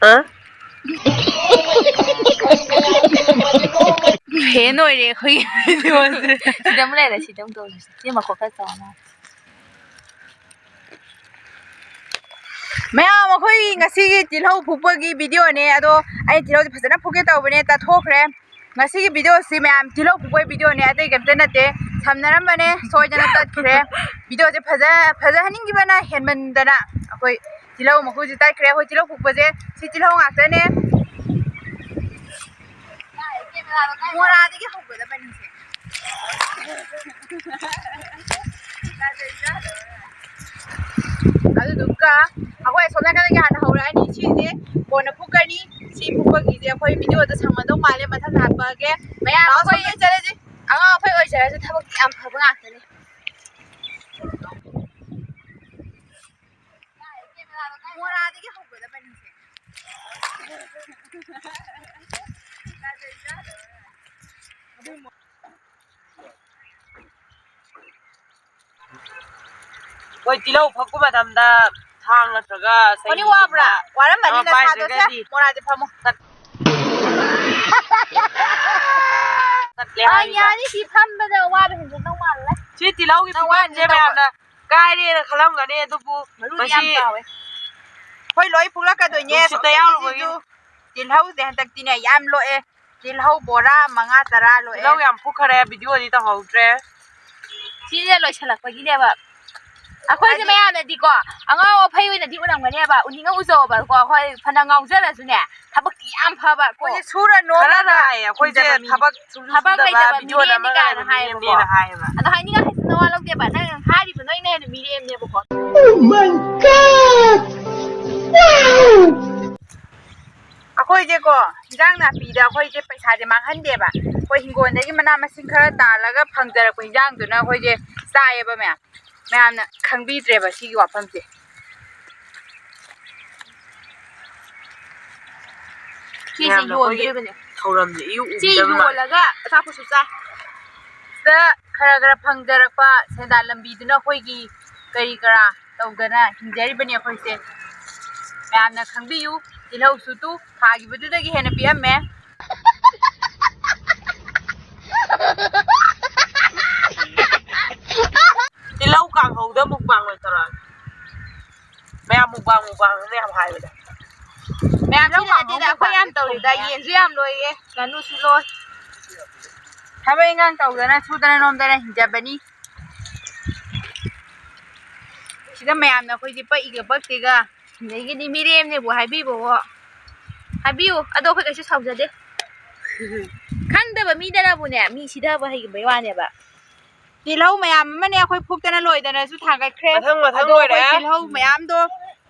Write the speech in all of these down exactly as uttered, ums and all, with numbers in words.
ꯑ? ꯐꯦꯟ ꯑꯣꯏꯔꯦ ꯑꯩꯈꯣꯏꯒꯤ ꯚꯤꯗꯤꯑꯣꯁꯦ꯫ ꯁꯤꯗ ꯑꯃꯨꯛ ꯂꯩꯔꯦ, ꯁꯤꯗ ꯑꯃꯨꯛ ꯇꯧꯔꯁꯤ꯫ ꯁꯤ ꯃꯈꯣꯛ ꯈꯔ ꯆꯥꯎꯅ꯫ ꯃꯌꯥꯝ, ꯑꯩꯈꯣꯏ ꯉꯁꯤꯒꯤ ꯇꯤꯜꯍꯧ ꯐꯨꯛꯄꯒꯤ ꯚꯤꯗꯤꯑꯣꯅꯦ꯫ ꯑꯗꯣ ꯑꯩ ꯇꯤꯜꯍꯧꯁꯦ ꯐꯖꯅ ꯐꯨꯛꯀꯦ ꯇꯧꯕꯅꯦ, ꯇꯠꯊꯣꯛꯈ꯭ꯔꯦ꯫ ꯉꯁꯤꯒꯤ ꯚꯤꯗꯤꯑꯣꯁꯤ, ꯃꯌꯥꯝ, ꯇꯤꯜꯍꯧ ꯐꯨꯛꯄꯒꯤ ꯚꯤꯗꯤꯑꯣꯅꯦ, ꯑꯇꯩ ꯀꯩꯝꯇ ꯅꯠꯇꯦ꯫ ꯁꯝꯅꯔꯝꯕꯅꯦ, ꯁꯣꯏꯗꯅ ꯇꯠꯈ꯭ꯔꯦ꯫ ꯚꯤꯗꯤꯑꯣꯁꯦ ꯐꯖ-, ꯐꯖꯍꯟꯅꯤꯡꯈꯤꯕꯅ ꯍꯦꯟꯃꯟꯗꯅ ꯑꯩꯈꯣꯏ ꯇꯤꯜꯍꯧ ꯃꯀꯨꯁꯦ ꯇꯠꯈ꯭ꯔꯦ꯫ ꯑꯩꯈꯣꯏ ꯇꯤꯜꯍꯧ ꯐꯨꯛꯄꯁꯦ ꯁꯤ ꯇꯤꯜꯍꯧ ꯉꯥꯛꯇꯅꯦ꯫ ꯃꯣꯔꯥꯗꯒꯤ ꯍꯧꯒꯗꯕꯅꯤꯁꯦ꯫ ꯑꯗꯨꯗꯨꯒ ꯑꯩꯈꯣꯏ ꯑꯁꯣꯝ ꯅꯥꯀꯟꯗꯒꯤ ꯍꯥꯟꯅ ꯍꯧꯔꯛꯑꯅꯤ꯫ ꯁꯤꯁꯦ ꯀꯣꯟꯅ ꯐꯨꯛꯀꯅꯤ꯫ ꯁꯤ ꯐꯨꯛꯄꯒꯤꯁꯦ ꯑꯩꯈꯣꯏ ꯚꯤꯗꯤꯑꯣꯗ ꯁꯪꯒꯗꯧ ꯃꯥꯜꯂꯦ, ꯃꯊꯪ ꯍꯥꯞꯄꯛꯑꯒꯦ꯫ ꯃꯌꯥꯝ, ꯂꯥꯛꯑꯣ, ꯑꯩꯈꯣꯏ ꯑꯁꯣꯝꯗ ꯆꯠꯂꯁꯤ꯫ ꯑꯉꯥꯡ ꯑꯩꯈꯣꯏ ꯑꯣꯏꯖꯔꯁꯨ ꯊꯕꯛꯇꯤ ꯌꯥꯝ ꯐꯕ ꯉꯥꯛꯇꯅꯤ꯫ ꯃꯣꯔꯥꯗꯒꯤ ꯍꯧꯒꯗꯕꯅꯤꯁꯦ꯫ ꯑꯩꯈꯣꯏ ꯇꯤꯜꯍꯧ ꯐꯛꯄ ꯃꯇꯝꯗ ꯊꯥꯡ ꯅꯠꯇ꯭ꯔꯒ ꯆꯩꯅ ꯋꯥꯕ꯭ꯔꯥ? ꯋꯥꯔꯝꯃꯅꯤ ꯑꯃ ꯅꯁꯥꯗꯣ꯫ ꯁꯦ, ꯄꯥꯏꯗ꯭ꯔꯒꯗꯤ ꯃꯣꯔꯥꯁꯦ ꯐꯝꯃꯣ꯫ ꯇꯠꯂꯦ ꯑ, ꯍꯥꯏꯔꯤꯕ꯫ ꯌꯥꯅꯤ, ꯁꯤ ꯐꯝꯕꯗ ꯋꯥꯕ ꯍꯦꯟꯖꯤꯟꯗꯧ ꯃꯥꯜꯂꯦ꯫ ꯁꯤ ꯇꯤꯜꯍꯧꯒꯤ ꯅꯪ ꯐꯤꯕꯝꯁꯦ ꯋꯥꯅꯤ ꯇꯧꯕ꯫ ꯃꯌꯥꯝꯅ ꯀꯥꯏꯔꯦꯅ ꯈꯜꯂꯝꯒꯅꯤ, ꯑꯗꯨꯕꯨ ꯃꯔꯨꯗꯤ ꯌꯥꯝ ꯃꯁꯤ ꯆꯥꯎꯋꯦ꯫ ꯑꯩꯈꯣꯏ ꯂꯣꯏ ꯐꯨꯛꯂꯛꯀꯗꯣꯏꯅꯦ꯫ ꯅꯨꯡꯁꯤꯠꯇ ꯌꯥꯎꯔꯨꯕꯒꯤ꯫ ꯁꯤꯁꯨ ꯇꯤꯜꯍꯧꯁꯦ ꯍꯟꯗꯛꯇꯤꯅꯦ ꯌꯥꯝ ꯂꯣꯛꯑꯦ꯫ ꯇꯤꯜꯍꯧ ꯕꯣꯔꯥ ꯃꯉꯥ ꯇꯔꯥ ꯂꯣꯛꯑꯦ꯫ ꯇꯤꯜꯍꯧ ꯌꯥꯝ ꯐꯨꯛꯈꯔꯦ, ꯚꯤꯗꯤꯑꯣꯗꯤ ꯇꯧꯍꯧꯗ꯭ꯔꯦ꯫ ꯁꯤꯁꯦ ꯂꯣꯏꯁꯤꯜꯂꯛꯄꯒꯤꯅꯦꯕ꯫ ꯑꯩꯈꯣꯏꯁꯦ ꯍꯥꯏꯗꯤ ꯃꯌꯥꯝꯅꯗꯤꯀꯣ, ꯑꯉꯥꯎ ꯑꯐꯩ ꯑꯣꯏꯅꯗꯤ ꯎꯔꯝꯒꯅꯦꯕ, ꯎꯅꯤꯡꯉ ꯎꯖꯧꯕꯀꯣ꯫ ꯍꯣꯏ, ꯐꯅ ꯉꯥꯎꯖꯔꯁꯨꯅꯦ, ꯊꯕꯛꯇꯤ ꯌꯥꯝ ꯐꯕ ꯀꯣ꯫ ꯑꯩꯈꯣꯏꯁꯦ ꯁꯨꯔ ꯈꯔꯅ ꯅꯣꯝꯃꯒ ꯍꯥꯏꯌꯦ, ꯑꯩꯈꯣꯏꯁꯦ ꯍꯤꯡꯖꯕ ꯃꯤꯅꯤ꯫ ꯊꯕꯛ ꯊꯕꯛ ꯁꯨꯗꯕ ꯂꯩꯇꯕ ꯚꯤꯗꯤꯑꯣ ꯃꯤꯔꯦꯝꯅꯤ ꯅꯝꯃꯒ ꯀꯥꯏꯅ ꯂꯩꯕ ꯍꯥꯏꯌꯦꯕꯀꯣ꯫ ꯃꯤꯔꯦꯝꯅꯦꯅ ꯍꯥꯏꯌꯦꯕ꯫ ꯑꯗꯣ ꯍꯥꯏꯅꯤꯡꯉꯥꯏ ꯍꯥꯏꯁꯤ ꯅꯋꯥ ꯂꯧꯗꯦꯕ, ꯅꯪ ꯍꯥꯏꯔꯤꯕ ꯅꯣꯏꯅ ꯍꯦꯟꯅ ꯃꯤꯔꯦꯝꯅꯦꯕꯀꯣ꯫ Oh my God! Wow! ꯑꯩꯈꯣꯏꯁꯦꯀꯣ, ꯍꯤꯟꯖꯥꯡ ꯅꯥꯄꯤꯗ ꯑꯩꯈꯣꯏꯁꯦ ꯄꯩꯁꯥꯁꯦ ꯃꯥꯡꯍꯟꯗꯦꯕ꯫ ꯑꯩꯈꯣꯏ ꯍꯤꯡꯒꯣꯜꯗꯒꯤ ꯃꯅꯥ ꯃꯁꯤꯡ ꯈꯔ ꯇꯥꯜꯂꯒ ꯐꯪꯖꯔꯛꯄ ꯍꯤꯟꯖꯥꯡꯗꯨꯅ ꯑꯩꯈꯣꯏꯁꯦ ꯆꯥꯏꯌꯦꯕ ꯃꯌꯥꯝ꯫ ꯃꯌꯥꯝꯅ ꯈꯪꯕꯤꯗ꯭ꯔꯦꯕ ꯁꯤꯒꯤ ꯋꯥꯐꯝꯁꯦ꯫ ꯁꯤꯁꯦ ꯃꯌꯥꯝꯅ ꯑꯩꯈꯣꯏꯒꯤ ꯌꯣꯟꯗꯣꯔꯤꯕꯅꯦ꯫ ꯊꯧꯔꯝꯁꯦ ꯏꯎ ꯁꯤ ꯎꯗꯕ ꯃꯥꯜꯂꯦ꯫ ꯌꯣꯜꯂꯒ ꯑꯆꯥꯄꯣꯠꯁꯨ ꯆꯥꯏ꯫ ꯁꯤꯗ ꯈꯔ ꯈꯔ ꯐꯪꯖꯔꯛꯄ ꯁꯦꯟꯗꯥꯟ ꯂꯝꯕꯤꯗꯨꯅ ꯑꯩꯈꯣꯏꯒꯤ ꯀꯔꯤ ꯀꯔꯥ ꯇꯧꯗꯅ ꯍꯤꯡꯖꯔꯤꯕꯅꯤ ꯑꯩꯈꯣꯏꯁꯦ꯫ ꯃꯌꯥꯝꯅ ꯈꯪꯕꯤꯌꯨ, ꯇꯤꯜꯍꯧꯁꯨ ꯇꯨ ꯊꯥꯈꯤꯕꯗꯨꯗꯒꯤ ꯍꯦꯟꯅ ꯄꯤꯛꯑꯝꯃꯦ꯫ ꯇꯤꯜꯍꯧ ꯀꯥꯡꯍꯧꯗ ꯃꯨꯛꯕꯥꯡ ꯑꯣꯏꯅ ꯇꯧꯔꯛꯑꯒꯦ꯫ ꯃꯌꯥꯝ ꯃꯨꯛꯕꯥꯡ, ꯃꯨꯛꯕꯥꯡꯅ ꯌꯥꯝ ꯍꯥꯏꯕꯗ꯫ ꯃꯌꯥꯝ ꯇꯤꯜꯍꯧ ꯀꯥꯡꯍꯧ ꯅꯠꯇꯦꯗ, ꯑꯩꯈꯣꯏ ꯌꯥꯝ ꯃꯨꯛꯕꯥꯡ ꯇꯧꯔꯤꯗ, ꯇꯧꯕꯅꯦ꯫ ꯌꯦꯟꯁꯨ ꯌꯥꯝ ꯂꯣꯏꯌꯦ, ꯉꯥꯅꯨꯁꯨ ꯂꯣꯏ꯫ ꯊꯕꯛ ꯏꯟꯈꯥꯡ ꯇꯧꯗꯅ ꯁꯨꯗꯅ ꯅꯣꯝꯗꯅ ꯍꯤꯡꯖꯕꯅꯤ꯫ ꯁꯤꯗ ꯃꯌꯥꯝꯅ ꯑꯩꯈꯣꯏꯁꯦ ꯄꯛꯏꯒ ꯄꯛꯇꯦꯒ, ꯑꯗꯒꯤꯗꯤ ꯃꯤꯔꯦꯝꯅꯦꯕꯨ ꯍꯥꯏꯕꯤꯕꯋꯣ꯫ ꯍꯥꯏꯕꯤꯌꯨ, ꯑꯗꯣ ꯑꯩꯈꯣꯏ ꯀꯩꯁꯨ ꯁꯥꯎꯖꯗꯦ꯫ ꯈꯪꯗꯕ ꯃꯤꯗꯅꯕꯨꯅꯦ ꯃꯤ ꯁꯤꯊꯕ ꯍꯩꯕꯩ ꯋꯥꯅꯦꯕ꯫ ꯇꯤꯜꯍꯧ ꯃꯌꯥꯝ ꯑꯃꯅꯦ ꯑꯩꯈꯣꯏ ꯐꯨꯛꯇꯅ ꯂꯣꯏꯗꯅꯁꯨ ꯊꯥꯡꯒꯠꯈ꯭ꯔꯦ꯫ ꯃꯊꯪ, ꯃꯊꯪ ꯑꯗꯣ ꯑꯩꯈꯣꯏ ꯂꯣꯏꯔꯦ꯫ ꯇꯤꯜꯍꯧ ꯃꯌꯥꯝꯗꯣ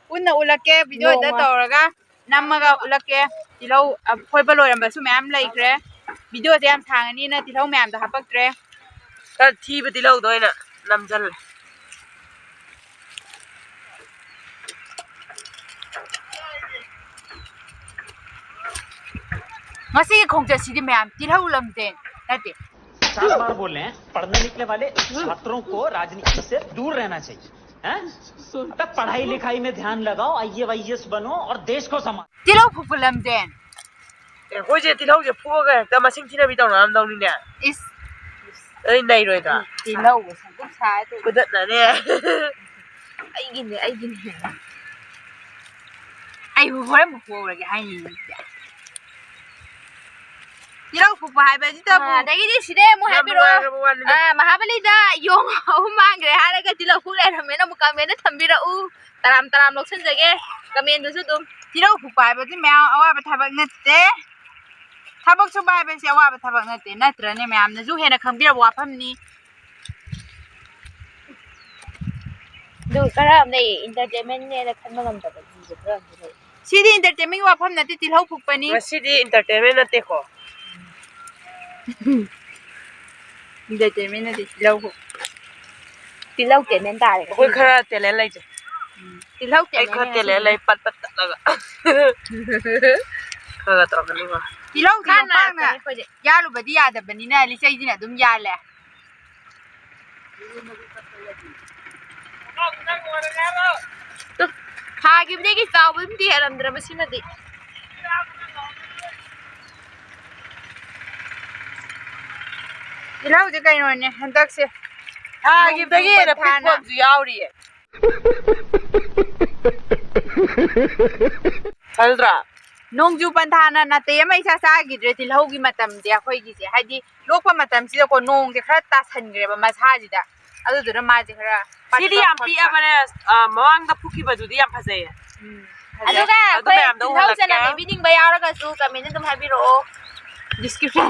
ꯄꯨꯟꯅ ꯎꯠꯂꯛꯀꯦ, ꯚꯤꯗꯤꯑꯣꯗ ꯅꯣꯡꯃ꯫ ꯇꯧꯔꯒ ꯅꯝꯃꯒ ꯎꯠꯂꯛꯀꯦ꯫ ꯇꯤꯜꯍꯧ, ꯑ, ꯐꯣꯏꯕ ꯂꯣꯏꯔꯝꯕꯁꯨ ꯃꯌꯥꯝ ꯂꯩꯈ꯭ꯔꯦ꯫ ꯚꯤꯗꯤꯑꯣꯁꯦ ꯌꯥꯝ ꯁꯥꯡꯉꯅꯤꯅ ꯇꯤꯜꯍꯧ ꯃꯌꯥꯝꯗꯣ ꯍꯥꯞꯄꯛꯇ꯭ꯔꯦ꯫ ꯈꯔ ꯊꯤꯕ ꯇꯤꯜꯍꯧꯗꯣ ꯑꯣꯏꯅ ꯅꯝꯖꯜꯂꯦ꯫ ꯉꯁꯤꯒꯤ ꯈꯣꯡꯆꯠꯁꯤꯗꯤ ꯃꯌꯥꯝ ꯇꯤꯜꯍꯧ ꯂꯝꯖꯦꯟ ꯅꯠꯇꯦ꯫ चार बार बोल रहे हैं, पढ़ने निकले वाले छात्रों को राजनीति से दूर रहना चाहिए, हैं? अबे पढ़ाई लिखाई में ध्यान लगाओ, आईएएस बनो और देश को संभालो। ꯇꯤꯜꯍꯧ ꯐꯨꯛꯄ ꯂꯝꯖꯦꯟ꯫ ꯑꯦ, ꯑꯩꯈꯣꯏꯁꯦ ꯇꯤꯜꯍꯧꯁꯦ ꯐꯨꯛꯑꯒ ꯍꯦꯛꯇ ꯃꯁꯤꯡ ꯊꯤꯅꯕꯤ ꯇꯧꯅꯔꯝꯗꯧꯅꯤꯅꯦ꯫ ꯏꯁ꯫ ꯑꯩ ꯅꯩꯔꯣꯏꯗ꯭ꯔꯥ? ꯇꯤꯜꯍꯧꯒ ꯁꯪꯒꯨꯞ ꯁꯥꯏꯗꯣ꯫ ꯐꯨꯗꯠꯅꯅꯦ꯫ ꯑꯩꯒꯤꯅꯦ, ꯑꯩꯒꯤꯅꯦ꯫ ꯑꯩꯕꯨ ꯍꯣꯔꯦꯟ ꯑꯃꯨꯛ ꯐꯨꯍꯧꯔꯒꯦ ꯍꯥꯏꯅꯤꯅꯦ꯫ ꯇꯤꯜꯍꯧ ꯐꯨꯛꯄ ꯍꯥꯏꯕꯁꯤꯗꯕꯨ꯫ ꯑꯥ, ꯑꯗꯒꯤꯗꯤ ꯁꯤꯗꯩ ꯑꯃꯨꯛ ꯌꯥꯝ ꯍꯥꯏꯕꯤꯔꯛꯑꯣ꯫ ꯅꯨꯡꯉꯥꯏꯈ꯭ꯔꯕ ꯋꯥꯅꯤꯗ꯫ ꯑꯥ, ꯃꯍꯥꯕꯂꯤꯗ ꯌꯣꯡ ꯑꯍꯨꯝ ꯃꯥꯡꯈ꯭ꯔꯦ ꯍꯥꯏꯔꯒ ꯇꯤꯜꯍꯧ ꯐꯨꯛ ꯂꯩꯔꯝꯃꯦꯅ ꯑꯃꯨꯛ comment ꯊꯝꯕꯤꯔꯛꯎ꯫ ꯇꯔꯥꯝ ꯇꯔꯥꯝ ꯂꯧꯁꯤꯟꯖꯒꯦ comment ꯗꯨꯁꯨ ꯑꯗꯨꯝ꯫ ꯇꯤꯜꯍꯧ ꯐꯨꯛꯄ ꯍꯥꯏꯕꯗꯤ ꯃꯌꯥꯝ ꯑꯋꯥꯕ ꯊꯕꯛ ꯅꯠꯇꯦ꯫ ꯊꯕꯛ ꯁꯨꯕ ꯍꯥꯏꯕꯁꯤ ꯑꯋꯥꯕ ꯊꯕꯛ ꯅꯠꯇꯦ, ꯅꯠꯇ꯭ꯔꯅꯦ? ꯃꯌꯥꯝꯅꯁꯨ ꯍꯦꯟꯅ ꯈꯪꯕꯤꯔꯕ ꯋꯥꯐꯝꯅꯤ꯫ ꯑꯗꯨ ꯈꯔ ꯑꯃ ꯂꯩꯌꯦ, entertainment ꯅꯦꯅ ꯈꯟꯕ ꯉꯝꯗꯕ ꯃꯤꯁꯨ ꯈꯔ ꯑꯃꯁꯨ ꯂꯩ꯫ ꯁꯤꯗꯤ entertainment ꯋꯥꯐꯝ ꯅꯠꯇꯦ, ꯇꯤꯜꯍꯧ ꯐꯨꯛꯄꯅꯤ꯫ ꯉꯁꯤꯗꯤ entertainment ꯅꯠꯇꯦꯀꯣ꯫ Entertainment ꯅꯠꯇꯦ, ꯇꯤꯜꯍꯧ ꯐꯨꯛ-, ꯇꯤꯜꯍꯧ talent ꯇꯥꯔꯦ ꯑꯩꯈꯣꯏ ꯉꯁꯤꯗꯤ꯫ ꯈꯔ talent ꯂꯩꯖꯩ꯫ ꯎꯝ, ꯇꯤꯜꯍꯧ ꯑꯩ talent ꯈꯔ ꯅꯦ talent ꯉꯁꯤꯗꯤ꯫ ꯂꯩ, ꯄꯠ ꯄꯠ ꯇꯠꯂꯒ꯫ ꯈꯔ ꯈꯔ ꯇꯧꯔꯛꯀꯅꯤꯀꯣ꯫ ꯇꯤꯜꯍꯧꯗꯤ ꯈꯔ ꯌꯣꯝꯄꯥꯛꯅ ꯅꯥꯏꯔꯛꯀꯅꯤ ꯑꯩꯈꯣꯏꯗꯤ꯫ ꯌꯥꯜꯂꯨꯕꯗꯤ ꯌꯥꯗꯕꯅꯤꯅ ꯂꯤꯆꯩꯁꯤꯅ ꯑꯗꯨꯝ ꯌꯥꯜꯂꯦ꯫ ꯇꯨ, ꯊꯥꯈꯤꯕꯗꯒꯤ ꯆꯥꯎꯕ ꯑꯝꯇ ꯍꯦꯜꯂꯝꯗ꯭ꯔꯦ ꯃꯁꯤꯃꯗꯤ꯫ ꯇꯤꯜꯍꯧꯁꯦ ꯀꯩꯅꯣꯅꯦ ꯍꯟꯗꯛꯁꯦ꯫ ꯊꯥꯈꯤꯕꯗꯒꯤ ꯍꯦꯟꯅ ꯄꯤꯛꯄ ꯑꯃꯁꯨ ꯌꯥꯎꯔꯤꯌꯦ꯫ ꯈꯪꯗ꯭ꯔꯥ? ꯅꯣꯡꯖꯨ ꯄꯟꯊꯥꯅ ꯅꯥꯇꯩ ꯑꯃ ꯏꯆꯥ ꯆꯥꯈꯤꯗ꯭ꯔꯦ ꯇꯤꯜꯍꯧꯒꯤ ꯃꯇꯝꯁꯦ ꯑꯩꯈꯣꯏꯒꯤꯁꯦ꯫ ꯍꯥꯏꯗꯤ ꯂꯣꯛꯄ ꯃꯇꯝꯁꯤꯗꯀꯣ ꯅꯣꯡꯁꯦ ꯈꯔ ꯇꯥꯁꯟꯈ꯭ꯔꯦꯕ ꯃꯁꯥꯁꯤꯗ, ꯑꯗꯨꯗꯨꯅ ꯃꯥꯁꯦ ꯈꯔ ꯁꯤꯗꯤ ꯌꯥꯝ ꯄꯠꯄ꯫ ꯄꯤꯛꯑꯕꯅꯦ꯫ ꯑ, ꯃꯃꯥꯡꯗ ꯐꯨꯈꯤꯕꯗꯨꯗꯤ ꯌꯥꯝ ꯐꯖꯩꯌꯦ꯫ ꯎꯝ, ꯐꯖꯩ꯫ ꯑꯗꯨꯒ ꯑꯗꯨ ꯑꯩꯈꯣꯏ ꯃꯌꯥꯝꯗꯣ ꯇꯤꯜꯍꯧ ꯎꯍꯜꯂꯛꯀꯦ꯫ ꯆꯅꯝ ꯂꯩꯕꯤꯅꯤꯡꯕ ꯌꯥꯎꯔꯒꯁꯨ comment ꯑꯗꯨꯝ ꯍꯥꯏꯕꯤꯔꯛꯑꯣ꯫ Description꯫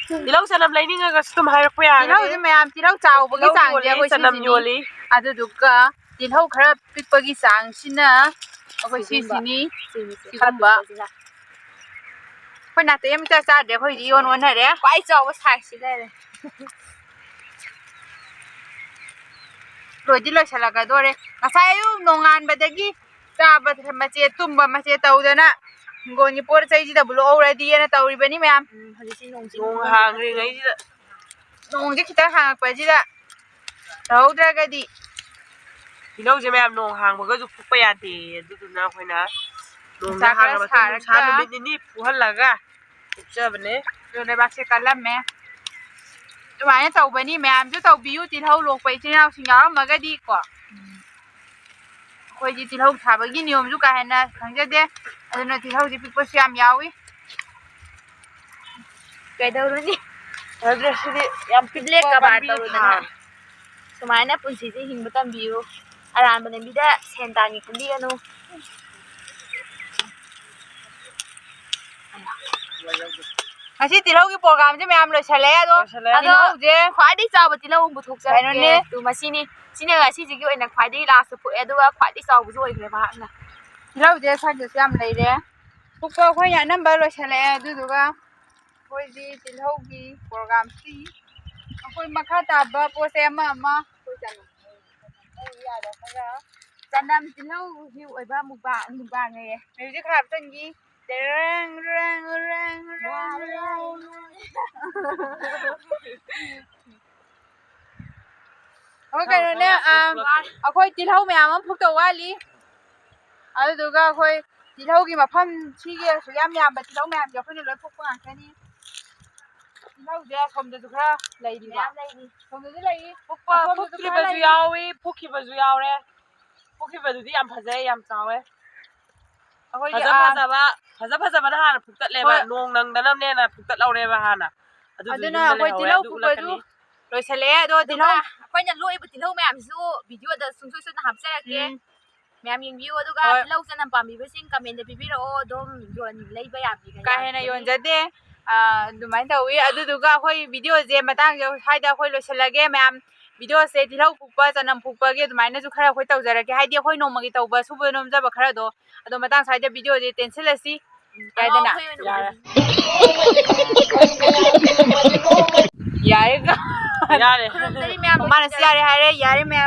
ꯇꯤꯜꯍꯧ ꯆꯅꯝ ꯂꯩꯅꯤꯡꯉꯒꯁꯨ ꯑꯗꯨꯝ ꯍꯥꯏꯔꯛꯄ ꯌꯥꯒꯅꯤ꯫ ꯇꯤꯜꯍꯧꯁꯦ ꯃꯌꯥꯝ, ꯇꯤꯜꯍꯧ ꯆꯥꯎꯕꯒꯤ ꯇꯤꯜꯍꯧ ꯆꯥꯡꯁꯦ ꯌꯣꯜꯂꯤ, ꯑꯩꯈꯣꯏ ꯆꯅꯝ ꯁꯤꯁꯤꯅꯤ꯫ ꯌꯣꯜꯂꯤ꯫ ꯑꯗꯨꯗꯨꯒ ꯇꯤꯜꯍꯧ ꯈꯔ ꯄꯤꯛꯄꯒꯤ ꯆꯥꯡꯁꯤꯅ ꯑꯩꯈꯣꯏ ꯁꯤꯒꯨꯝꯕ꯫ ꯁꯤꯁꯤꯅꯤ꯫ ꯁꯤꯒꯨꯝꯕ꯫ ꯈꯔ ꯄꯤꯛꯄꯁꯤꯅ꯫ ꯑꯩꯈꯣꯏ ꯅꯥꯇꯩ ꯑꯃ ꯏꯆꯥ ꯆꯥꯗ꯭ꯔꯦ, ꯑꯩꯈꯣꯏꯗꯤ ꯏꯑꯣꯟ ꯑꯣꯟꯅꯔꯦ꯫ ꯈ꯭ꯋꯥꯏ ꯆꯥꯎꯕ size ꯁꯤ ꯂꯩꯔꯦ꯫ ꯂꯣꯏꯗꯤ ꯂꯣꯏꯁꯤꯜꯂꯛꯀꯗꯣꯔꯦ꯫ ꯉꯁꯥꯏ ꯑꯌꯨꯛ ꯅꯣꯡꯉꯥꯟꯕꯗꯒꯤ ꯆꯥꯕ ꯃꯆꯦꯠ, ꯇꯨꯝꯕ ꯃꯆꯦꯠ ꯇꯧꯗꯅ ꯍꯤꯡꯒꯣꯜꯒꯤ ꯄꯣꯠ ꯆꯩꯁꯤꯗꯕꯨ ꯂꯣꯛꯍꯧꯔꯗꯤꯅ ꯇꯧꯔꯤꯕꯅꯤ ꯃꯌꯥꯝ꯫ ꯎꯝ, ꯍꯧꯖꯤꯛꯁꯤ ꯅꯣꯡꯁꯤ ꯅꯣꯡ ꯍꯥꯡꯈ꯭ꯔꯤꯉꯩꯁꯤꯗ꯫ ꯅꯣꯡꯁꯦ ꯈꯤꯇꯪ ꯍꯥꯡꯉꯛꯄꯁꯤꯗ ꯇꯧꯍꯧꯗ꯭ꯔꯒꯗꯤ꯫ ꯇꯤꯜꯍꯧꯁꯦ ꯃꯌꯥꯝ ꯅꯣꯡ ꯍꯥꯡꯕꯒꯁꯨ ꯐꯨꯛꯄ ꯌꯥꯗꯦ, ꯑꯗꯨꯗꯨꯅ ꯑꯩꯈꯣꯏꯅ ꯅꯣꯡꯁꯦ ꯅꯨꯡꯁꯥ ꯈꯔ ꯍꯥꯡꯉ ꯃꯇꯨꯡ ꯅꯨꯡꯁꯥ ꯁꯥꯔꯒ꯫ ꯅꯨꯃꯤꯠ ꯅꯤꯅꯤ ꯐꯨꯍꯜꯂꯒ ꯐꯨꯛꯆꯕꯅꯦ꯫ ꯑꯗꯣ ꯂꯩꯕꯥꯛꯁꯦ ꯀꯜꯂꯝꯃꯦ꯫ ꯑꯗꯨꯃꯥꯏꯅ ꯇꯧꯕꯅꯤ꯫ ꯃꯌꯥꯝꯁꯨ ꯇꯧꯕꯤꯌꯨ꯫ ꯇꯤꯜꯍꯧ ꯂꯣꯛꯄ ꯏꯆꯤꯜ ꯏꯅꯥꯎꯁꯤꯡ ꯌꯥꯎꯔꯝꯃꯒꯗꯤ ꯀꯣ꯫ ꯑꯩꯈꯣꯏꯗꯤ ꯇꯤꯜꯍꯧ ꯊꯥꯕꯒꯤ ꯅꯤꯌꯣꯝꯁꯨ ꯀꯥ ꯍꯦꯟꯅ ꯈꯪꯖꯗꯦ, ꯑꯗꯨꯅ ꯇꯤꯜꯍꯧꯁꯦ ꯄꯤꯛꯄꯁꯨ ꯌꯥꯝ ꯌꯥꯎꯏ꯫ ꯀꯩꯗꯧꯔꯨꯅꯤ? ꯐꯖꯗ꯭ꯔꯦ ꯁꯤꯗꯤ, ꯌꯥꯝ ꯄꯤꯛꯄ ꯕ꯭ꯂꯦꯛ ꯀꯕꯥꯔ ꯄꯥꯝꯕꯤꯗ ꯇꯧꯔꯨꯗꯅ꯫ ꯊꯥ꯫ ꯁꯨꯃꯥꯏꯅ ꯄꯨꯟꯁꯤꯁꯦ ꯍꯤꯡꯕ ꯇꯝꯕꯤꯌꯨ꯫ ꯑꯔꯥꯟꯕ ꯂꯝꯕꯤꯗ ꯁꯦꯟ ꯇꯥꯟꯒꯦ ꯈꯟꯕꯤꯒꯅꯨ꯫ ꯉꯁꯤ ꯇꯤꯜꯍꯧꯒꯤ programꯁꯦ ꯃꯌꯥꯝ ꯂꯣꯏꯁꯜꯂꯛꯑꯦ꯫ ꯑꯗꯣ ꯂꯣꯏꯁꯜꯂꯛꯑꯦ꯫ ꯑꯗꯣ ꯇꯤꯜꯍꯧꯁꯦ ꯈ꯭ꯋꯥꯏꯗꯒꯤ ꯆꯥꯎꯕ ꯇꯤꯜꯍꯧ ꯑꯃ ꯄꯨꯊꯣꯛꯆꯔꯛꯀꯦ꯫ ꯀꯩꯅꯣꯅꯦ? ꯑꯗꯨ ꯃꯁꯤꯅꯤ꯫ ꯁꯤꯅ ꯉꯁꯤꯁꯤꯒꯤ ꯑꯣꯏꯅ ꯈ꯭ꯋꯥꯏꯗꯒꯤ lastꯇ ꯄꯣꯛꯑꯦ, ꯑꯗꯨꯒ ꯈ꯭ꯋꯥꯏꯗꯒꯤ ꯆꯥꯎꯕꯁꯨ ꯑꯣꯏꯈ꯭ꯔꯦ ꯃꯍꯥꯛꯅ꯫ ꯇꯤꯜꯍꯧꯁꯦ ꯁ꯭ꯋꯥꯏꯗꯁꯨ ꯌꯥꯝ ꯂꯩꯔꯦ꯫ ꯄꯨꯛꯄ ꯑꯩꯈꯣꯏꯅ ꯑꯅꯝꯕ ꯂꯣꯏꯁꯜꯂꯛꯑꯦ꯫ ꯑꯗꯨꯗꯨꯒ ꯑꯩꯈꯣꯏꯗꯤ ꯇꯤꯜꯍꯧꯒꯤ programꯁꯤ ꯑꯩꯈꯣꯏ ꯃꯈꯥ ꯇꯥꯕ ꯄꯣꯠꯁꯦ ꯑꯃ ꯑꯃ ꯑꯩꯈꯣꯏ ꯆꯅꯝ ꯌꯥꯗ ꯈꯔ ꯆꯅꯝ ꯇꯤꯜꯍꯧꯒꯤ ꯑꯣꯏꯕ ꯃꯨꯛꯕꯥꯡ, ꯃꯨꯛꯕꯥꯡ ꯍꯥꯏꯌꯦ꯫ Music ꯈꯔ ꯍꯥꯞꯆꯟꯈꯤ꯫ ꯇꯦꯔꯦꯡ, ꯔꯦꯡ, ꯔꯦꯡ, ꯔꯦꯡ, ꯔꯦꯡ꯫ ꯑꯩꯈꯣꯏ ꯀꯩꯅꯣꯅꯦ, ꯑꯥ, ꯑꯩꯈꯣꯏ ꯇꯤꯜꯍꯧ ꯃꯌꯥꯝ ꯑꯃ ꯐꯨꯛꯇꯧ ꯋꯥꯠꯂꯤ꯫ ꯑꯗꯨꯗꯨꯒ ꯑꯩꯈꯣꯏ ꯇꯤꯜꯍꯧꯒꯤ ꯃꯐꯝ, ꯁꯤꯒꯤ ꯑꯁꯨꯛ ꯌꯥꯝ ꯌꯥꯝꯕ ꯇꯤꯜꯍꯧ ꯃꯌꯥꯝꯁꯦ ꯑꯩꯈꯣꯏꯅ ꯂꯣꯏ ꯐꯨꯛꯄ ꯉꯥꯛꯇꯅꯤ꯫ ꯇꯤꯜꯍꯧꯁꯦ ꯑꯁꯣꯝꯗꯁꯨ ꯈꯔ ꯂꯩꯔꯤꯕ꯫ ꯃꯌꯥꯝ ꯂꯩꯔꯤ꯫ ꯑꯁꯣꯝꯗꯁꯨ ꯂꯩꯔꯤ꯫ ꯐꯨꯛꯄ, ꯑꯁꯣꯝꯗꯁꯨ ꯈꯔ ꯐꯨꯛꯇ꯭ꯔꯤꯕꯁꯨ ꯂꯩꯔꯤ꯫ ꯌꯥꯎꯏ, ꯐꯨꯛꯈꯤꯕꯁꯨ ꯌꯥꯎꯔꯦ꯫ ꯐꯨꯛꯈꯤꯕꯗꯨꯗꯤ ꯌꯥꯝ ꯐꯖꯩ, ꯌꯥꯝ ꯆꯥꯎꯋꯦ꯫ ꯑꯩꯈꯣꯏꯒꯤ, ꯐꯖ ꯑꯥ, ꯐꯖꯕ, ꯐꯖ ꯐꯖꯕꯅ ꯍꯥꯟꯅ ꯐꯨꯛꯇꯠꯂꯦꯕ꯫ ꯍꯣꯏ꯫ ꯅꯣꯡ ꯅꯪꯗꯅꯕꯅꯦꯅ ꯐꯨꯛꯇꯠꯍꯧꯔꯦꯕ ꯍꯥꯟꯅ꯫ ꯑꯗꯨꯗꯨ ꯑꯗꯨꯅ ꯌꯨꯝꯗ ꯑꯩꯈꯣꯏ ꯂꯩꯍꯧꯔꯦ, ꯇꯤꯜꯍꯧ ꯑꯗꯨ ꯐꯨꯛꯄꯁꯨ ꯎꯠꯂꯛꯀꯅꯤ꯫ ꯂꯣꯏꯁꯤꯜꯂꯛꯑꯦ꯫ ꯑꯗꯣ ꯑꯗꯨꯒ ꯇꯤꯜꯍꯧ ꯑꯩꯈꯣꯏꯅ ꯂꯣꯛꯏꯕ ꯇꯤꯜꯍꯧ ꯃꯌꯥꯝꯁꯤꯁꯨ ꯚꯤꯗꯤꯑꯣꯗ ꯁꯨꯡꯁꯣꯏ ꯁꯣꯏꯗꯅ ꯍꯥꯞꯆꯔꯛꯀꯦ꯫ ꯎꯝ꯫ ꯃꯌꯥꯝ ꯌꯦꯡꯕꯤꯌꯨ꯫ ꯑꯗꯨꯒ ꯍꯣꯏ꯫ ꯇꯤꯜꯍꯧ ꯆꯅꯝ ꯄꯥꯝꯕꯤꯕꯁꯤꯡ ꯀꯃꯦꯟꯗ ꯄꯤꯕꯤꯔꯛꯑꯣ꯫ ꯑꯗꯨꯝ ꯌꯣꯟ-, ꯂꯩꯕ ꯌꯥꯕꯤꯒꯅꯤ꯫ ꯀꯥ ꯍꯦꯟꯅ ꯌꯣꯟꯖꯗꯦ꯫ ꯑꯥ, ꯑꯗꯨꯃꯥꯏꯅ ꯇꯧꯋꯤ꯫ ꯑꯗꯨꯗꯨꯒ ꯑꯩꯈꯣꯏ ꯚꯤꯗꯤꯑꯣꯁꯦ ꯃꯇꯥꯡꯁꯦ ꯁ꯭ꯋꯥꯏꯗ ꯑꯩꯈꯣꯏ ꯂꯣꯏꯁꯤꯜꯂꯒꯦ꯫ ꯃꯌꯥꯝ ꯚꯤꯗꯤꯑꯣꯁꯦ ꯇꯤꯜꯍꯧ ꯐꯨꯛꯄ, ꯆꯅꯝ ꯐꯨꯛꯄꯒꯤ ꯑꯗꯨꯃꯥꯏꯅꯁꯨ ꯈꯔ ꯑꯩꯈꯣꯏ ꯇꯧꯖꯔꯛꯀꯦ꯫ ꯍꯥꯏꯗꯤ ꯑꯩꯈꯣꯏ ꯅꯣꯡꯃꯒꯤ ꯇꯧꯕ, ꯁꯨꯕ ꯅꯣꯝꯖꯕ ꯈꯔꯗꯣ꯫ ꯑꯗꯣ ꯃꯇꯥꯡ ꯁ꯭ꯋꯥꯏꯗ ꯚꯤꯗꯤꯑꯣꯁꯦ ꯇꯦꯟꯁꯤꯜꯂꯁꯤ꯫ ꯌꯥꯏꯗꯅ? ꯑꯩꯈꯣꯏ ꯑꯣꯏꯅ ꯌꯥꯔꯦ꯫ ꯎꯔꯁꯤ꯫ ꯌꯥꯔꯦ꯫ ꯌꯥꯔꯦ꯫ ꯈꯨꯔꯨꯝꯖꯔꯤ ꯃꯌꯥꯝ꯫ ꯃꯥꯅꯁꯨ ꯌꯥꯔꯦ ꯍꯥꯏꯔꯦ꯫ ꯌꯥꯔꯦ ꯃꯌꯥꯝ꯫